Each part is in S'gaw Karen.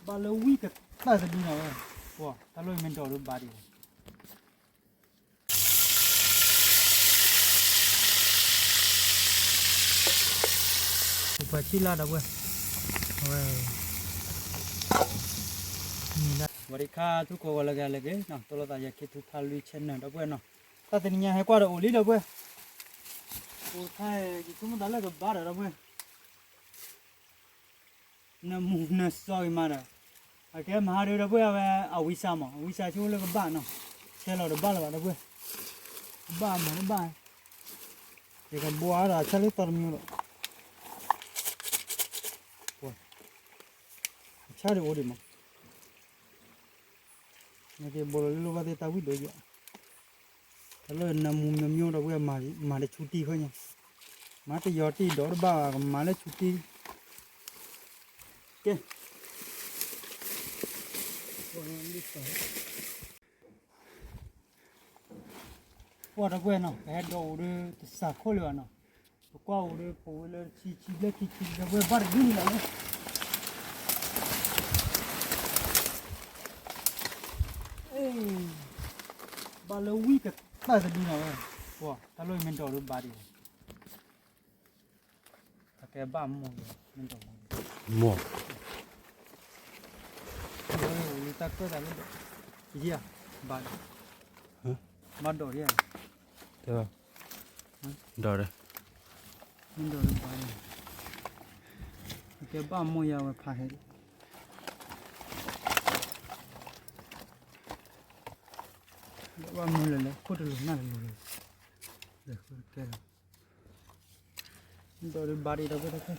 ပှၤလၢဝံကတၢၢ်တဒုနီၤဝဲ, ပှၤတၢ်လီၢ်အံၤမ့ၢ်ဒိးဒုးဘၣ်ဒံးဘၣ်. ပှၤဆံလၢဒီပုၢ်ဝဲၢ်, အဝဲ, ဝံၤခါ ထူၣ်ကိးဂီၤလၢဂၤလၢဂ့ၤနီၤ, တိၢ်လိာ်သးယၤ ခ့ထူဖးလွံၢ် channel ဒီပုၢ်ဝဲၢ်နီၤ, တၢ်တနံၤညါဟဲကွၢ်ဒီးအိၣ်လံဒီပုၢ်ဝဲၢ်, အိၣ်ခါ ယဆိကမိၣ်သးလၢကဘၣ်ဒီးဒီပုၢ်ဝဲၢ် နမူနစီဂ့ၤမးဒီး, အကဲမဟါဒုဒီပုၢ်ဝဲၢ် အဝံစၢ်မး, အဝံစၢ်ဆိလၢကဘၣ်နီၤ, ဆဲးလီၤတဘၣ်လၢၤဘၣ်ဒီပုၢ်ဝဲၢ်, ကဘၣ်မးတဘၣ်, ယကဘိအါဒီးအဆၣ်လၢသီတမံၤလီၤ, အဆၣ်ဒုးအိၣ်ဒံးမး, နကဘိလီၤလၢလိၣ်ဘၣ်သ့ၣ်တၢ်ဝံၣ်ဒိၣ်ယဲ, တၢ်လီၢ်နမူနမျိဒီပုၢ်ဝဲၢ် မၤတဆူတံၢ်ဃီညါ, မၤတယီၤတံၢ်ဒီးတဘၣ်ဘၣ် ကမၤလၢဆူတံၢ်, ကဲ ပှၤဒီပုၢ်ဝဲၢ်နီၤ ပဟဲဒိးအိၣ်ဒီးတစးခိၣ်လၢၤဘၣ်နီၤ, ပကွၢ်အိၣ်ဒီးပဝဲလၢဆံဆံဘျဲၣ်ခံဆံဒီပုၢ်ဝဲၢ် ဘၣ်တဒုန့ၣ်လီၤလၢ ဘၣ်လၢဝံကတၢၢ်တဒုနီၤဝဲ, ပှၤတၢ်လီၢ်အံၤမ့ၢ်ဒိးဒုးဘၣ်ဒံးဘၣ်, အကဲဘၣ်မိၢ်, မိၢ်, တၢ်ကၢၣ်သးလၢဒီး, ယံၤဧါ, ဘၣ်, ဘၣ်ဒိးဒံးဧါ, တဲဘၣ်, ဒိးဒီး, မ့ၢ်ဒိးဒုးဘၣ်ဒံး, အကဲဘၣ်မိၢ်ယါဝဲဖးဟဲဒံး ဘၣ်မနုၤလဲၣ်လဲၣ် ခိၣ်တလိၤနၢ်တလိၤလဲၣ်, ဒီးကဲလီၤ, ဒီးဘၣ်ဒံးဒီး,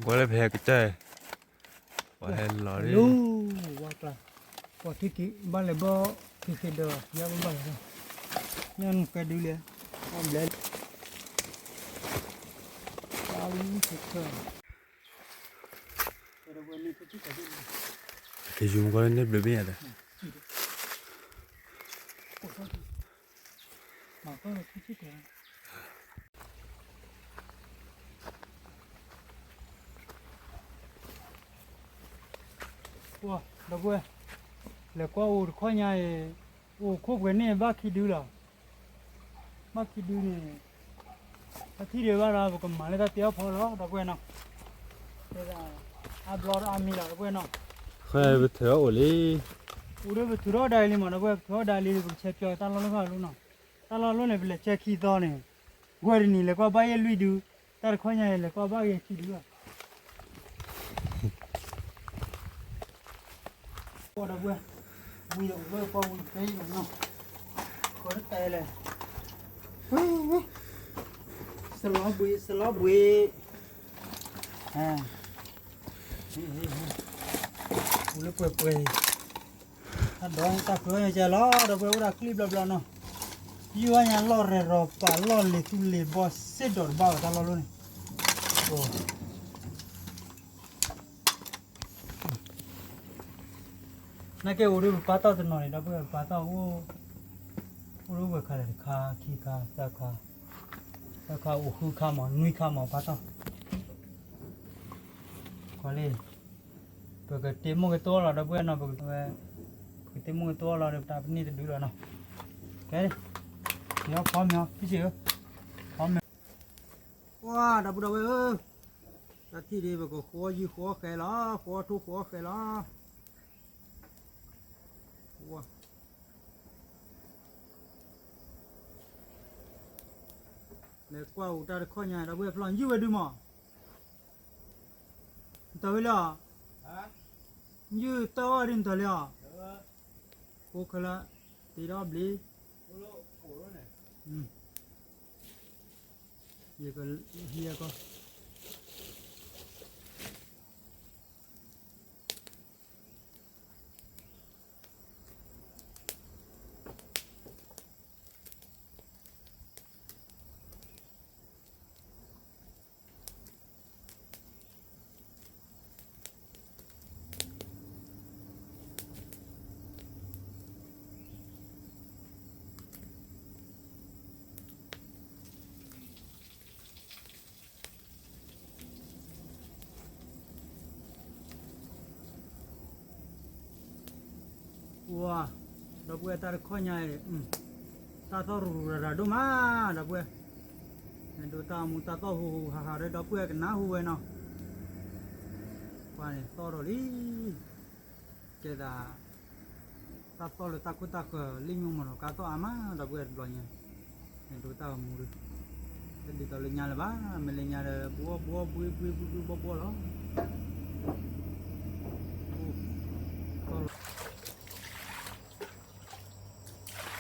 ကွၢ်လၢဖဲကစၢ်, ပှၤဟဲလီၤလၢ, ဝါကျါ, ပှၤခံက့ၤဘၣ်လဲၤဘီ, ခံက့ၤဒီးယါဘၣ်ဘၣ်လီၤ, ညၣ်နကဲဒုလဲၣ်, အဘျဲၣ် ကယူၤမကီလၢန့ၣ်ဘျုးဘ့ၣ်ညါဒီး, ပှၤဒီပုၢ်ဝဲၢ်, လဲၤကွၢ်အိၣ်တခီညါအံၤ, အိၣ်ခိၣ်ပှဲၤန့ၣ်ဘၣ်ခံဒုလီၤ, ဘၣ်ခံဒုန့ၣ်, တၢ်ထံၣ်ဒံးဘၣ်ဒီး ပကမၤလၢတၢ်တ့အီၣ်ဖီလီၤ ဒီပုၢ်ဝဲၢ်နီၤ, အါဘျီဒီးအါမံၤလီၤ ဒီပုၢ်ဝဲၢ်နီၤ, ဃဲပထုးထီၣ်အိၣ်လံ, အိၣ်ဒီးပထုးထီၣ်ဒၣ်အံၤလံမး ဒီပုၢ်ဝဲၢ် ပထုးထီၣ်ဒၣ်လံ ပကဆဲးပျီတၢ်လီၢ်လၢဖးလိနီၤ, တၢ်လီၢ်လၢန့ၣ် ပလဲၤဆဲးခံသီန့ၣ်, ဂီၤတနံၤလဲၤကွၢ်ဘၣ်ယဲၢ်လွံၢ်ဒု, တၢ်တခီညါအံၤလဲၤကွၢ်ဘၣ်ဂ့ၤခံဒုလီၤ ပှၤဒီပုၢ်ဝဲၢ်, ဝံၤဒီးဝဲပှၤဝံၤဖဲအံၤနီၤ, ဃီတတဲလဲၣ်, ဝံၤ, စလီၤဘှံး စလီၤဘှံး, ပူၤလၢပှဲၤပှဲၤ, တၢ်ဒိးတၢ်ဖျိညါကဲလီၤ ဒီပုၢ်ဝဲၢ်အိၣ်ဒၣ်ကျံဘျီဘျီနီၤ, ယုၢ်ဝဲညါလီၢ်ရဲၣ်ရီၤပာ်လီၢ်လံၤသူလ့ၤဘီစ့ၢ်ဒီးတဘၣ်ဝဲတၢ်လီၢ်လၢန့ၣ် နာ်က့အိၣ်ဒီးပပာ်တီၢ်တနီၤန့ၣ် ဒီပုၢ်ဝဲၢ်ပပာ်တီၢ်အိၣ်, အိၣ်ဒီးဝဲခါလဲၣ်တခါခံခါသၢခါ, သၢခါအိၣ်ဃုခါမး နွံခါမးပာ်တီၢ်, ကီလံ, ပကတ့မိၢ်ကတိၤလီၤ ဒီပုၢ်ဝဲၢ်နီၤ, ပကတ့မိၢ်ကတိၤလီၤဒီးတၢ်ပန့ၢ်တဒုလီၤနီၤ, ကဲ, ဖီမ့ၤအီၤ ဖံစ့ၣ်ဧၢ, ဖီမ့ၤ ကွၢ် ဒီပုၢ်ဒီဝဲၢ်ဧၢ, တၢ်ထံၣ်ဒံး ပကဃီယုၢ်ဃီဃဲလီၤ, ဃီထိဃီဃဲလီၤ, ကွၢ်, လဲၤကွၢ်အိၣ်တၢ်တခီညါ ဒီပုၢ်ဝဲၢ်ဖျီ ယုၢ်ဝဲဒုမး, နတၢ်ဝဲလၢအီၤ, ယုၢ်တၢ်အီၣ်ဒ်နတၢ်လၢအီၤ, ဃိခဲလၢာ်, တ့ထီၣ်ဘျ့, ယကဟံးအကီၢ် ဝါ, ဒီပုၢ်ဝဲၢ်တၢ်တခီညါအံၤ, တၢ်သီၣ်ရူၤရူၤရၤရၤဒိၣ်မး ဒီပုၢ်ဝဲၢ်, နဒိးတၢ်အိၣ်မူတၢ်သီၣ်ဟူဟူဟးဟးဒီး ဒီပုၢ်ဝဲၢ်ကနၢ်ဟူဝဲနီၤ, ပှၤန့ၣ်သီၣ်ထီၣ်လံ, ကဲသး တၢ်သီၣ်လၢတၢ်ခိၣ်တၢ်ဃၢၤလံာ်မိၢ်မီၢ်နီၤ ကါသီၣ်အါမး ဒီပုၢ်ဝဲၢ်တဘျီညါ, နဒိးတၢ်အိၣ်မူဒီး, တဒ်သိးလၢညါလၢၤဘၣ်, မ့ၢ်လၢညါဒီး ဘှီဘှီဘှီဘှီဘှီဘှီဘှီ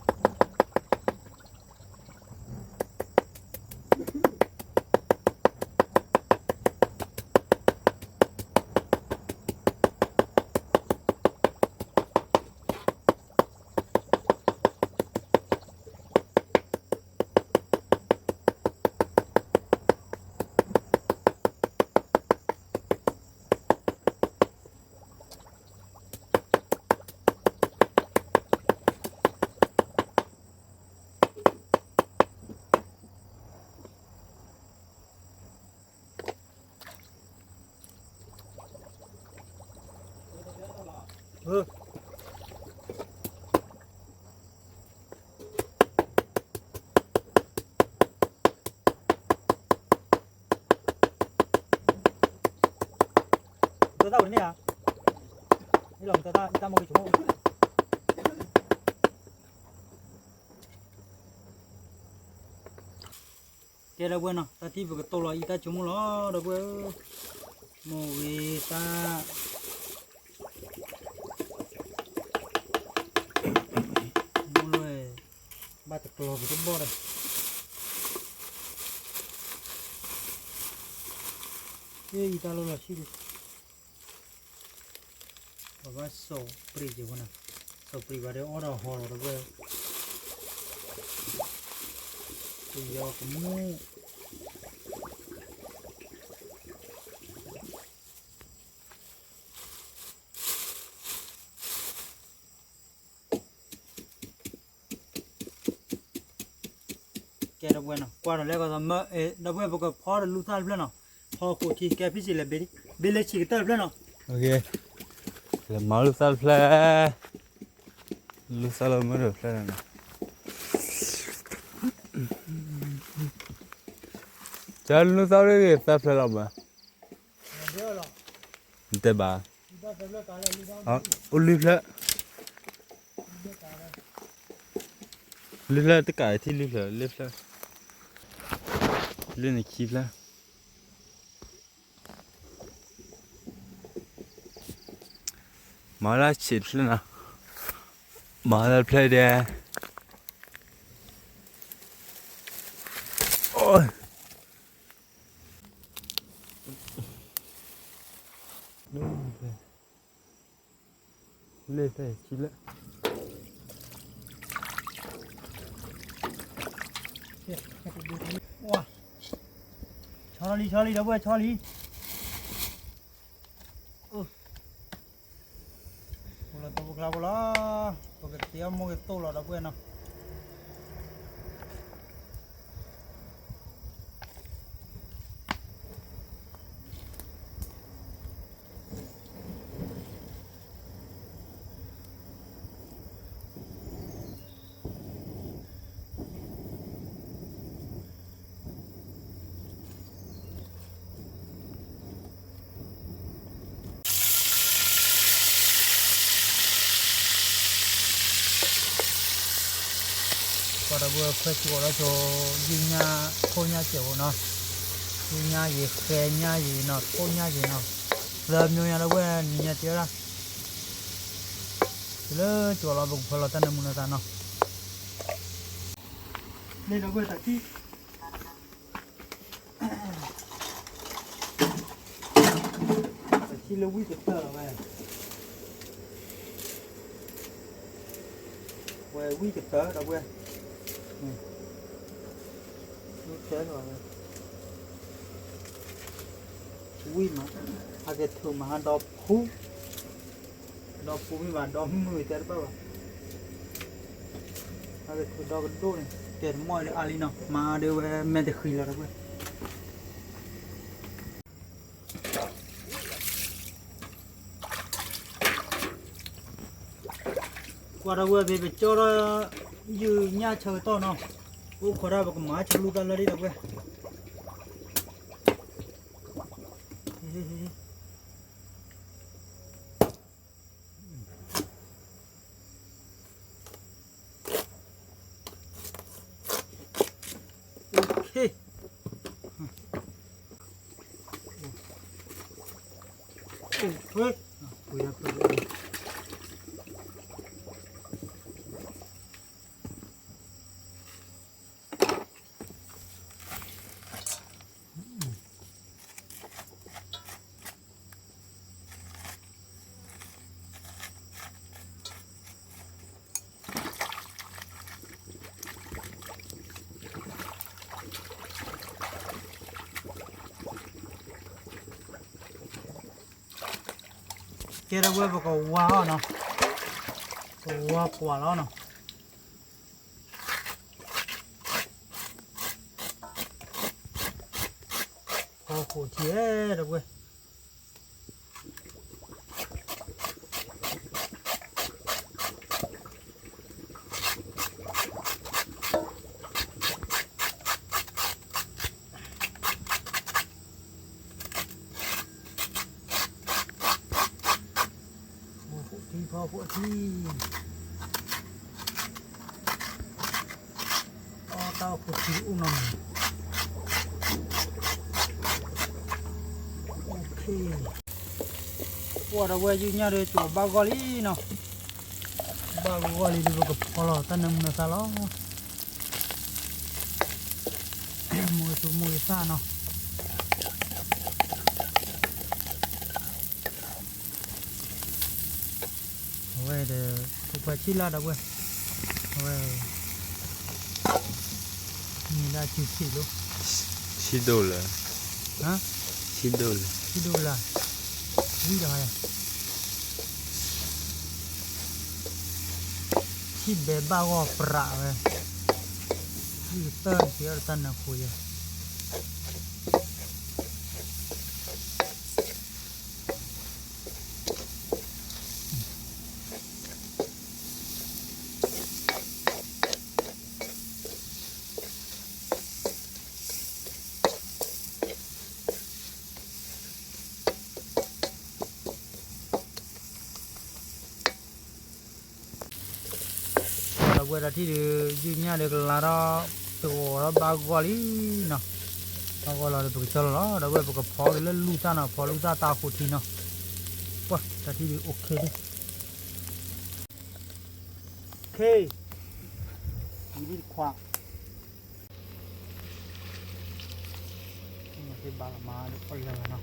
လီၤ.တၢ်ဝဲန့ၣ်ဧါ, လီၤတၢ်တၢ်မ့ၢ်ကဆိကမိၣ် ကဲဒီပုၢ်ဝဲၢ်နီၤ, တၢ်ထံၣ်ပကတိၤလီၤအံၤတၢ်ဆိကမိၣ်လီၤ ဒီပုၢ်ဝဲၢ်ဧၢ, မိၢ်ဂ့ၤတၢ် မိၢ်လွဲၢ် ဘၣ်တကျီၤကတဘီၣ်ဒီး, အံၤတၢ်လီၢ်လီၤဆံၣ်ဒုး ပဘၣ်စီၤပြံၤက့ၤဝဲနီၤ, စီၤပြံၤဘၣ်ဒီးအီၣ်ဒီးဟီလီၤဒီပုၢ်ဝဲၢ်, ပယီၤကမူၣ် ကဲဒီပုၢ်ဝဲၢ်နီၤ, ကွၢ်ဒီးလဲၤကီးသးမၢ, ဒီပုၢ်ဝဲၢ် ပကဖီဒီးလူသၣ်တဖျၢၣ်နီၤ, ဖီခိၣ်ထံ ကဲဖံစံးလဲၣ်, ဘ့လၢဆံးကတၢၢ်တဖျၢၣ်နီၤ, လဲၤမၤလူသၣ်တဖျၢၣ်, လူသၣ်လၢမုၢ်တဖျၢၣ်နီၤ, ကဲလူသၣ်တဖျၢၣ်လီၤမး, နတဲဘၣ်, အိၣ်လွံၢ်ဖျၢၣ်, လွံၢ်ဖျၢၣ်တကးထံၣ်လွံၢ်ဖျၢၣ်, လွံၢ်ဖျၢၣ်, လွံၢ်န့ၣ်ခံဖျၢၣ်, မၤလၢဆံးတဖျၢၣ်နီၤ, မၤလၢဖျၢၣ်ဒဲး, လၢဖျၢၣ်ဆံဖျၢၣ်, ဝါ, ဆီလံ ဆီလံ ဒီပုၢ်ဝဲၢ် ဆီလံ, အိၣ်လီၤတိၢ်ပူၤကျါဖိလီၤ, ပကတဲအီၣ်မိၢ်ကတိၢ်လီၤ ဒီပုၢ်ဝဲၢ်နီၤ. ဝဲခွဲးစ့ၢ်ကီးလီၤဆိ ယုၢ်ညၣ် ထိၣ်ညၣ်စဲးဖိနီၤ, ယုၢ်ညၣ်ယံၤ ဃဲညၣ်ယံၤနီၤ ထိၣ်ညၣ်ယံၤနီၤ, သၢမျိုးညါလၢဝဲနံၤညါတ့ဝဲဒၣ်, တုၤလၢကၠီလီၤ ပကဖီလီၤတၢ်နၢမူနၢသးနီၤ, န့ၣ်ဒီးဝဲတၢ်ထံ တၢ်ထံလၢဝံၣ်ကတၢၢ်လီၤဝဲ, ဝဲဝံၣ်ကတၢၢ်ဒီးဝဲ, ဝံၣ်ကတၢၢ်လီၤဝဲ, ဝံၣ်မး, အကထုးမးဒီဖူ ဒီဖူမ့ၢ်ဘၣ် ဒီမုၢ်တဲတဘၣ်ဘၣ်, အကထုးဒီကဒိၣ်န့ၣ် တဲတမီၢ်လၢအါလံနီၤ မၤအါဒၢဝဲမဲာ်တဃံလီၤဒီးဝဲ ကွၢ်ဒီးဝဲဖဲပကၠီဒီး ယုၢ်ညၣ်ဆၢကတီၢ်နီၤ, အိၣ်ခိးဒၣ်ပကမၤဆၢလူၢ်တၢ်လၢဒၣ်ဒီးဝဲ ကဲဒီးဝဲပကဝါအီၤနီၤ, ပကဝါကွၢ်လီၤနီၤ, ဖီခိၣ်ထံဒီးဝဲ ဖီခိၣ်ထံ ဖီခိၣ်ထံ အတၢ်အိၣ်ခိၣ်ထံအိၣ်နီၤ, ကွၢ်ဒီးဝဲယုၢ်ညၣ်ဒီးကၠီဘၣ်ဂီၢ်လံနီၤ, ဘၣ်ဂီၢ်လံဒီးပကဖီလီၤတၢ်နၢမူနၢသၣ်လီၤ, မိၢ်သူမိၢ်သၣ်နီၤ အဝဲဒီး ပှၤဆံၣ်လၢဒီးဝဲ, အဝဲ မ့ၢ်ဒၣ်စုဆံးလိၤ, ဆံးဒိၣ်လၢ, ဆံးဒိၣ်လၢ, ဆံးဒိၣ်လၢ, ဝံၣ်ဒီး, ဆံးဘဲဘၣ်ဂီၢ်ပြးဝဲ, ဝံၣ်ကတၢၢ်က့ၤအီၤတၢ်နၢဃိယဲ ဒီးဝဲတၢ်ထံၣ်ဒီး ယုၢ်ညၣ်ဒီးကလါထီၣ် တဂီၤဒီးဘၣ်ဂီၢ်လံနီၤ, ဘၣ်ဂီၢ်လီၤဒီးပကကၠီလီၤလီၤ, ဒီးဝဲပကဖီက့ၤလၢလူၢ်သၣ်နီၤ, ဖီလူၢ်သၣ်တၢ်အိၣ်ခိၣ်ထံနီၤ, ပှၤတၢ်ထံၣ်ဒီး အိၣ်ခ့ဒံ ခ့, မံၤဒံတခွး, မ့ၢ်သ့ဘၣ်လီၤမးဒီးပလၢာ်နီၤ,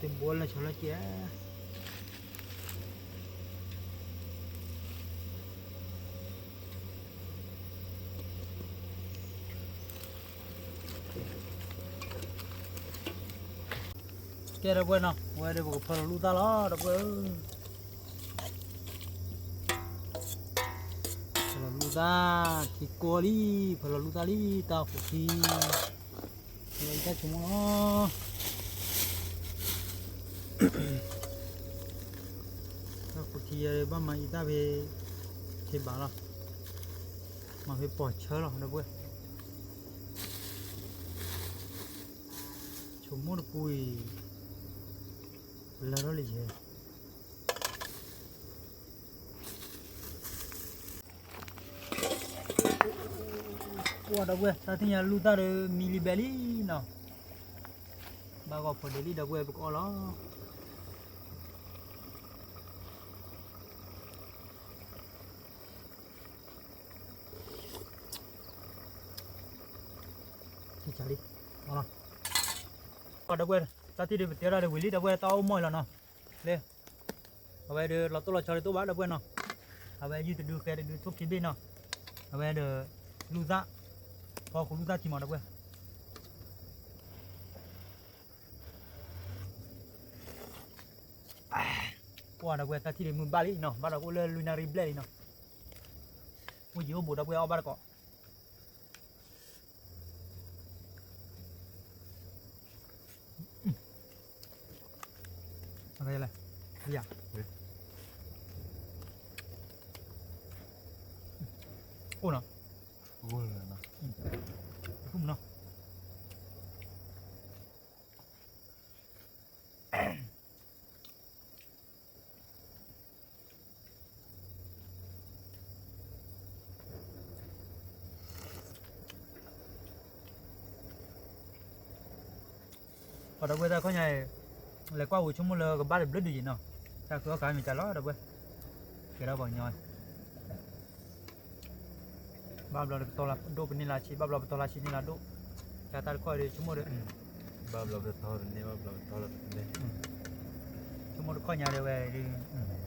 သ့ဘိလၢဆီလၢကဲ ကဲဒီပုၢ်ဝဲၢ်နီၤ, ဝဲဒီးပကဖီလီၤလူၢ်သၣ်လီၤ ဒီပုၢ်ဝဲၢ်ဧၢ, ဖီလီၤလူၢ်သၣ်, ထံကိးလံ, ဖီလီၤလူၢ်သၣ်လံ, တၢ်အိၣ်ခိၣ်ထံ, ဖီလီၤအံသၣ်ဆိကမိၣ်လီၤ, တၢ်အိၣ်ခိၣ်ထံယဲဘၣ်မၤအံသၣ်ဖဲ, ဖဲဘၣ်လီၤ, မၤဖဲပိာ်ဆၢလီၤ ဒီပုၢ်ဝဲၢ် ဆိကမိၣ်တပူၤအံၤ, လၢထီၣ်လံယဲ, ပှၤဒီပုၢ်ဝဲၢ် တၢ်ထံၣ်ညါလူၢ်သၣ်ဒီးမံလံဘဲလံနီၤ, ဘၣ်ဂီၤဖိးဒ့လံ ဒီပုၢ်ဝဲၢ် ပကအီၣ်လီၤ. လံ, ဒီပုၢ်ဝဲၢ် တၢ်ထံၣ်ဒုးပတဲဒၣ်ဒီးဝံၤလံ ဒီပုၢ်ဝဲၢ် တၢ်အိၣ်မီၢ်လီၤနီၤ, လၢ အဝဲဒီးလီၤတိၢ်လီၤဆီတတိၢ်ဘၣ် ဒီပုၢ်ဝဲၢ်နီၤ, အဝဲယုၢ်တဒုဃဲတဒုထိၣ်ခံဘ့ၣ်နီၤ, အဝဲဒီး လူၢ်သၣ်, ဖီဃုာ်လူၢ်သၣ်ထံမး ဒီပုၢ်ဝဲၢ်. ပှၤဒီပုၢ်ဝဲၢ် တၢ်ထံၣ်ဒုးမုၢ်ဘၣ်လံနီၤ, ဘၣ်ဒီးကအိၣ်လၢလွံၢ်နၣ်ရံၣ်ဘျဲၣ်လံနီၤ, အိၣ်ယံၤအိၣ်ဘူး ဒီပုၢ်ဝဲၢ် အီၣ်ဘၣ်တကိး လဲၣ်, အိၣ်နီၤ, အိၣ်နီၤ. ပှၤဒီပုၢ်ဝဲၢ် တၢ်ခီၣ်ညါအံၤ လဲၤကွၢ်ဝံၤ ဆိကမိၣ်လၢကဘၣ်တဘျုးဒုးယံၤနီၤ, တၢ်ဃုအီၣ်ကၤမ့ၢ်ကလီၤ ဒီပုၢ်ဝဲၢ်, ကဲထီၣ်ပှၤကညီ ဘၣ်ဘျီတကတီၢ်လၢဒိၣ် ပန့ၢ်လၢဆံး ဘၣ်ဘျီပတီၢ်လၢဆံးန့ၢ်လၢဒိၣ်, တၢ်တၢ်တခီၣ်ဒီး ဆိကမိၣ်ဒီး ဘၣ်ဘျီပတီၢ်တန့ၢ် ဘၣ်ဘျီပတီၢ်လၢတန့ၢ်, ဆိကမိၣ်တခီၣ်ညါဒီးဝဲဒီး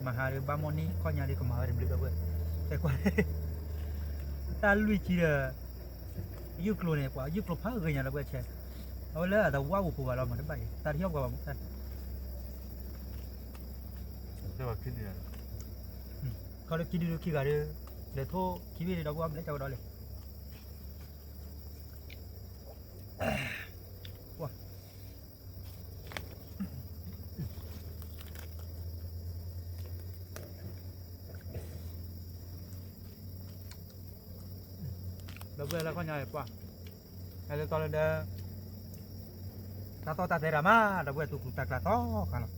မဟါဒီးဘၣ်မိၣ်န့ၢ် ခီၣ်ညါဒီးကမၤဝဲတဘျုး ဒီပုၢ်ဝဲၢ်, ကွၢ် တၢ်လွံၢ်ဆံဒီး ယုၢ်ကျိၤန့ၣ် ပှၤယုၢ်ကျိၤဖးဂ့ၤညါ ဒီပုၢ်ဝဲၢ် ဆဲး, အဝဲလၢအတဝၢ်ပူၤဖိဘၣ်လီၤ မ့ၢ်တဘၣ်အံၤ တၢ်တဟံၣ်ပှၤဘၣ်မူ ခီလၢခံဒုခံဂၤဒီး လဲၤထိၣ်ခံဘ့ၣ်ဒီး ဒီပုၢ်ဝဲၢ် ဘျဲၣ်ကဝဲဒီးလဲၣ်, ပှၤ ဒီပုၢ်ဝဲၢ် လၢခီၣ်ညါအံၤပှၤ ဟဲလၢတီလၢဒီး တၢ်သီၣ်တၢ်သဲတၢ်မး ဒီပုၢ်ဝဲၢ် သူၣ်ခုသးကျးသီခါလီၤ.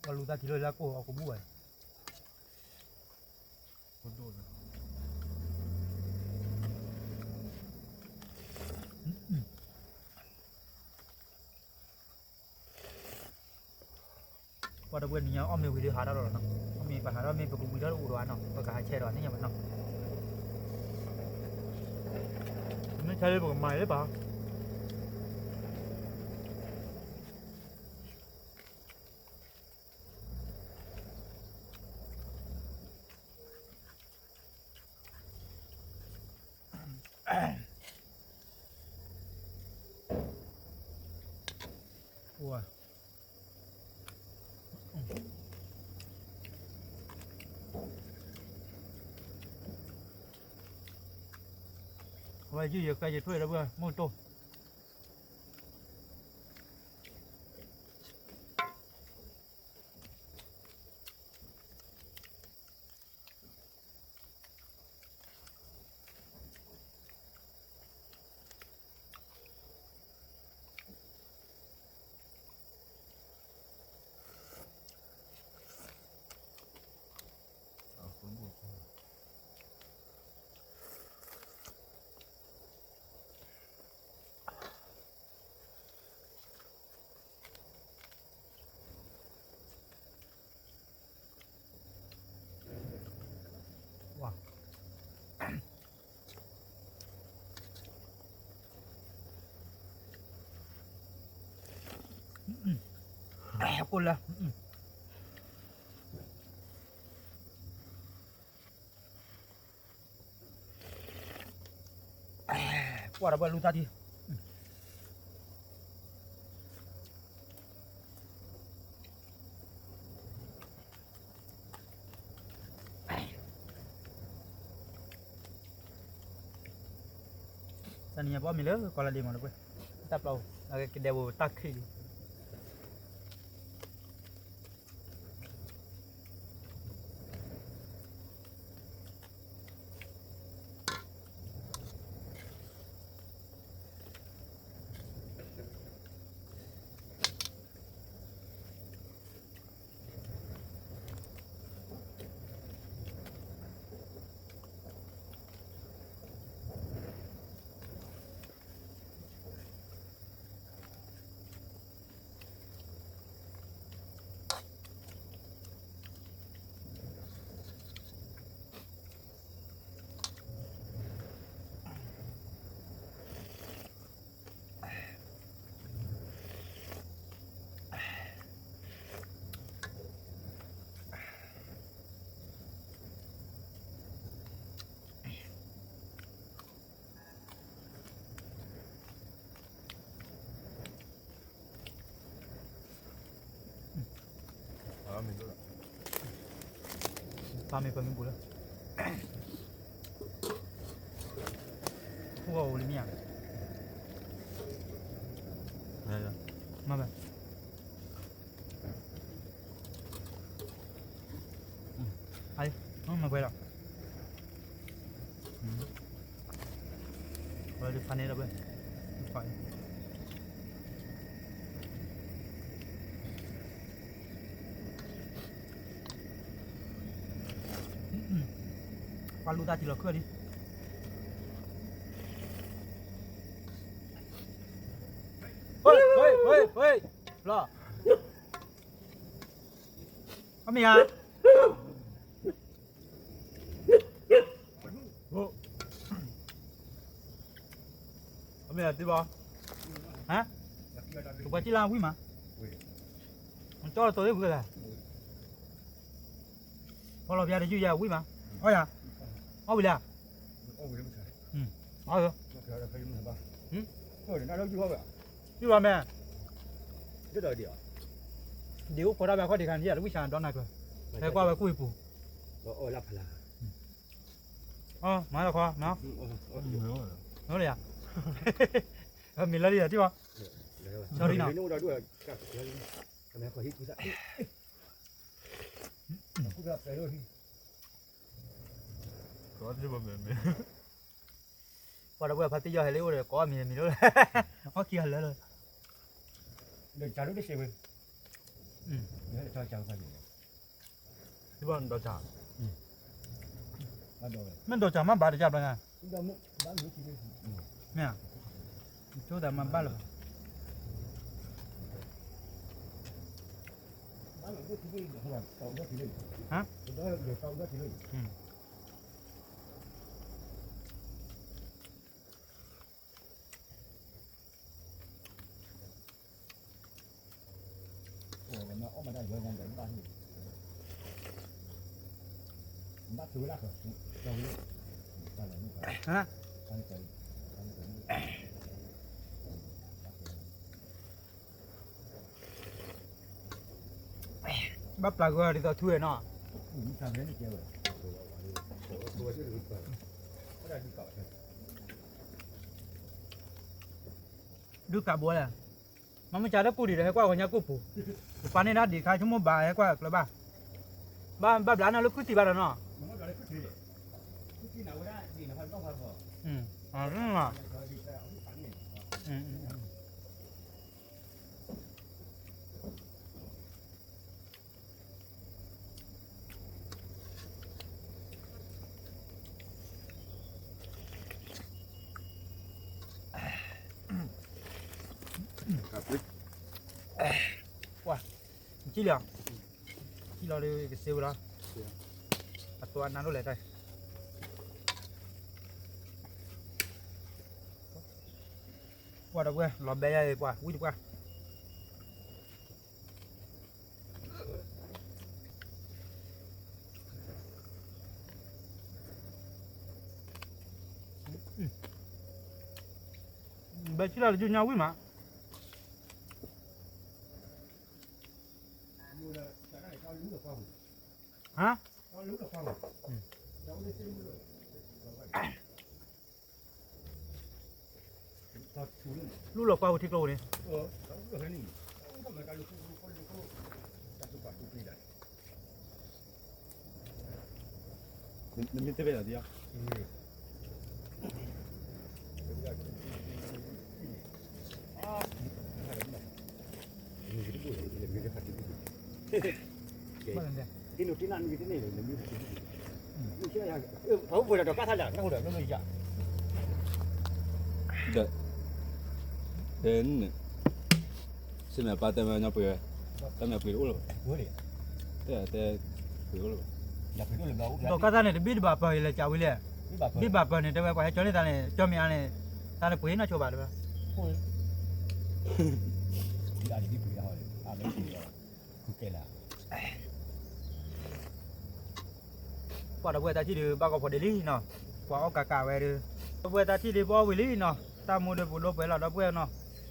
ပှၤလူၤသးထံလီၤလၢကိၢ်အကဘူၣ်ဝဲ ပှၤတပှဲၤနံၤညါအီၣ်မ့ၤဝံၤဒီးဟးထီၣ်လီၤနီၤ, အီၣ်မ့ၤပဟးထီၣ်မ့ၢ်ပကဝံၤထီၣ်တအိၣ်ဒီးနီၤ, ပကဟးဆဲးဒီးသ့ၣ်ညါမးနီၤ, မ့ၢ်ဆဲးလၢပကမၤလၢပှၤ ဝဲယုၢ်ယဃဲယထွဲဒီးပှၤမုၢ်တိၢ် ကိၣ်လၢ ပှၤဒီးပှၤလူၤသးထံ တနံၤညါပအီၣ်မ့ၤလၢကီးလါဒ့မးလၢပှဲၤ, တၢ်ပျီအိၣ်, ကဒဲးဘိးတၢ်ခံးလံ. ပာ်မ့ၢ်ပာ်မ့ၢ်ပူၤလၢ အိၣ်လံမ့ၢ်ဧါ, မ့ၢ်ဘၣ် အမကွဲးလီၤ, ဝဲဒုးဖးန့ၢ်လီၤဘၣ်, ပှၤလူၤတၢ်ထံလီၤခုၣ်ဒံး, လီၤ, အမ့ၢ်ဧါ အမ့ၢ်တဘၣ်, ဟါ, ပှၤကံလၢဝံၣ်မး, ကၠီလီၤတိၤသ့ၣ်ဝံၣ်လၢ, ဖီလီၤပျါတယုၢ်ယၤဝံၣ်မး, အီယၤ, အီဝံၣ်လၢ, အီ, ယဘၣ်မ့ၢ်, ဒ်အိၣ်ခိးတၢ်ဘၣ်ခီၣ်ဒံးခါန့ၣ် ယတဝံၣ်ဆၣ်ဒိးနၤကျၢၤ, ဟဲကွၢ်ဝဲကူၣ်အံၤပူၤ, အီလၢဖးလၢ် မၤလီၤခီ, မ့ၢ်လၢယၤ, မ့ၢ်လၢယၤတံၢ်ဘၣ်, sorry နီၤ, ပှၤဒီပုၢ်ဝဲၢ်ဖါတံၢ်ယီၤဟဲလၢအိၣ်ဒီး ကိးမံၤမံၤလၢ, အီၣ်ခံဂၤလၢာ်လၢ, ဒီးစး, မ့ၢ်ဒီးစးမ့ၢ်ဘၣ်တယၢ်ဘျီညါ, မ့ၢ်, ဆိသးမၤဘၣ်လၢၤဘၣ်, ဟါ, ဘၣ်ပျၢ်ဂီၤဒ်သိးထူဝဲနီၤ, ဒုးကးဘိလဲၣ်, မ့မ့ၢ်ကၢ်လၢကူၣ်ဒံးဒီး ဟဲကွၢ်ဂီၤညါကူၣ်ပူၤ, ပပာ်န့ၢ်ဒၣ်ဒံးခါဆိကမိၣ်ဘၣ်ဟဲကွၢ်ကျၢၤဘၣ်, ဘၣ်ဘျးနၤလၢကူၣ်သံဘၣ်ဒီးနီၤ, ပှၤ, ကံလီၤ, ကံလီၤဒီးကစ့ဝဲလီၤ, အတိအနါဒိၣ်လဲၣ်တၢ်, ပှၤဒီပုၢ်ဝဲၢ်လီၤဘဲယၤအံၤပှၤ ဝံၣ်တပှၢ် ဘဲဆံလီၤတယုၢ်ညါဝံၣ်မး, ဟါ, အ လူလီၤကွၢ်ဝဲထံကျိန့ၣ် နမ့ၢ်တဲဘၣ်ဒ်အံၤ ဒီး တဲန့ၣ် စ့ၢ်မ့ၢ်ပၢ်တဲမ့ၢ်ညီပှ့ၤဝဲ တၢ်မ့ၢ်ပှ့ၤတအိၣ်လၢၤဘၣ် တဲတဲ ပှ့ၤအိၣ်လၢၤဘၣ် ဒီးကါသၣ်န့ၣ် တဘ့ၣ်တဘၣ်ပၢၢ်အံၤလဲၤကးဝံၤလဲၣ် ဘ့ၣ်ဘၣ်ပၢၢ်န့ၣ် တဲဝဲပှၤဟဲကၠီန့ၢ်သးန့ၣ် ကၠီမ့ၢ်အါန့ၣ် သးန့ၣ်ပှ့ၤနီၢ်ဆိဘၣ်တဲဝဲ ပှၤဒီပုၢ်ဝဲၢ်တၢ်ထံၣ်ဒုး ဘၣ်ကီဖီဒ့လံနီၤ, ပှၤအီၣ်ကးကးဝဲဒုး, ဒီပုၢ်ဝဲၢ်တၢ်ထံၣ်ဒုး ပအီၣ်ဝံၤလံနီၤ, တၢ်မူဒုးပူၤဒိၣ်ပှဲၤလီၤ ဒီပုၢ်ဝဲၢ်နီၤ,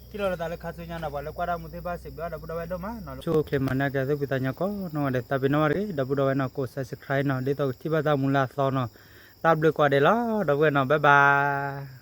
ထံၣ်လီၤလၢသးလၢခါဆူညါနီၤ, ပှၤလၢကွၢ်တၢ်မူသ့ၣ်တဖၣ်စံးဘျုးဒီပုၢ်ဒီဝဲၢ်ဒိၣ်မးနီၤ, ဆိၣ်ဂ့ၤကျဲၤမၤနၢၤက့ၤသုပှၤသးညီကိးနီၢ်ဂၤဒဲး သးပ့ၤနီၣ်ဘၣ်တဂ့ၤ ဒီပုၢ်ဒီဝဲၢ်နီၤ, ကိး subscribe နီၤ, ဒ်သိးကထံၣ်ဘၣ်တၢ်မူလၢအသီနီၤ, တၢ်ဘျုးကိးဂၤဒဲးလီၤ ဒီပုၢ်ဝဲၢ်နီၤ, bye bye.